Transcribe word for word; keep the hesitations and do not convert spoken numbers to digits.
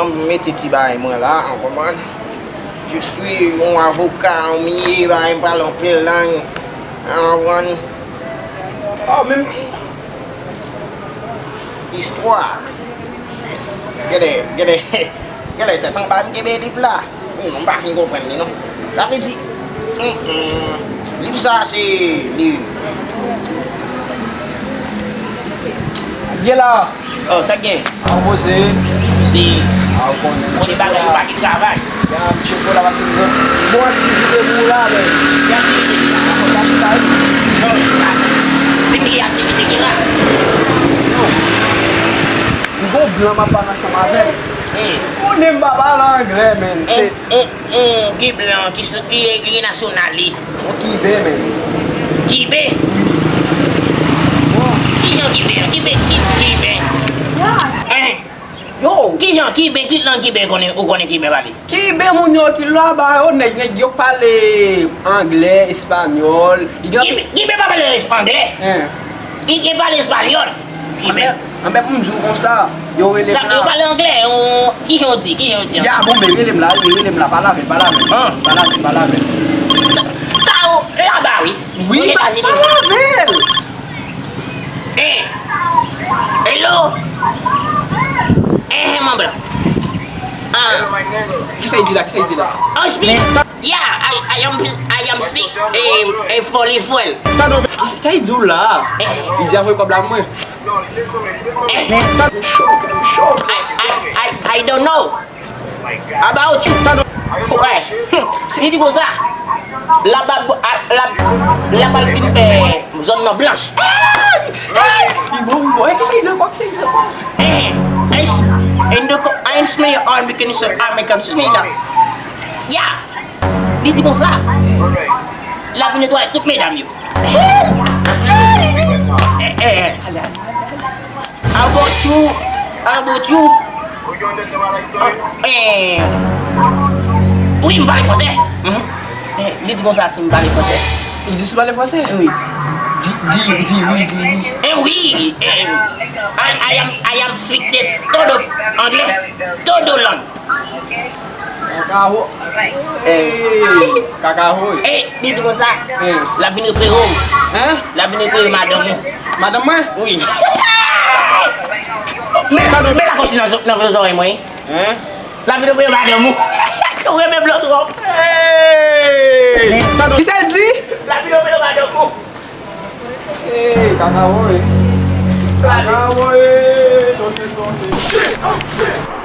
M mete ti bagay mwen la, ou konprann? Je suis yon avoka, yon milye bagay, m pale anpil lang, ou konprann? Oh, men istwa. Gade, gade, gade tèt anba m kenbe liv la. Hmm, m pa fin konprann li non. Sa vle di, hmm, hmm, liv sa se li. Gen la. Oh, sa k gen? An poze. Si. A, ou konnen. Mwen bagay yo pa gen travay. Ya, m tcheke w la pase m gen bon aktivite pou ou la, men. Ki aktivite ki la? Fòk w ta chita wi. Non, sa. Se ki aktivite ki la? Yo. M gon blan m ap pale ansanm avè l. Hmm. Ou konnen m pa pale anglè, men. Se Hmm, hmm, ki blan, ki, ki, ki nasyonal li? Yon Kiben, men. Kiben? Wi. Bon. Kijan Kiben? Kiben, ki, Kiben? Ya. Hein? Yo. Kijan Kiben, ki lang Kiben konnen, ou konnen Kiben pale? Kiben moun yo ki laba yo, nèg, nèg yo pale anglè, espanyòl. Li gen Kiben, Kiben pa pale anglè. Hein. Li te pale espanyòl. Anben, anben pou m di w konsa, yo rele m la. Sa, yo pale anglè, yo, kijan yo di, kijan yo di? Ya, bon, men rele m la, rele m la, pale avè l, pale avè l. Hein? Pale avè l, pale avè l. Sa, sa yo laba, wi. Wi, Ozetazini. Pale avè l. Eh, hello. Eh, eh, mon bro. Ah. Kisa l di la, kisa l di la? Oh, speak. Yeah, I, I am, I am speak, eh, eh, fully well. Tande, sa l di w la? Eh. Li di a voye kòb la pou mwen. Eh. Tande, m chòke, m chòke. I, I, I, I don't know about you. Tande. Wè. Li di konsa. L ap, l ap, l ap al vin fè zòn nan blanch. Ey! Ey! Li bon, li bon. Ey, kisa l di ankò? Kisa l di ankò? Eh, eh, in the co-, I am smelling all American, American smell now. Yeah. Li di konsa, l ap vin netwaye tout medam yo. Eh, eh, eh. How about you? How about you? Eh, wi, m pale fransè. Mhm. Eh, li di konsa si m pale fransè. Li di si w pale fransè? Wi. Di, di, di wi, di wi. Eh, wi, eh, I, I am, I am speak the todo anglais, todo lang. Kakawo. Eh. Kakawo. Eh, li di konsa. Eh. L ap vin repere w. Hein? L ap vin repere madanm ou. Madanm mwen? Wi. Men, men lakòch nan, nan zòrèy mwen. Hein? L ap vin repere madanm ou. Ou renmen blan twòp. Hey! Kisa l di? L ap vin repere madanm ou. Hey, kakawo, eh. Kakawo, eh. Tonse, tonse.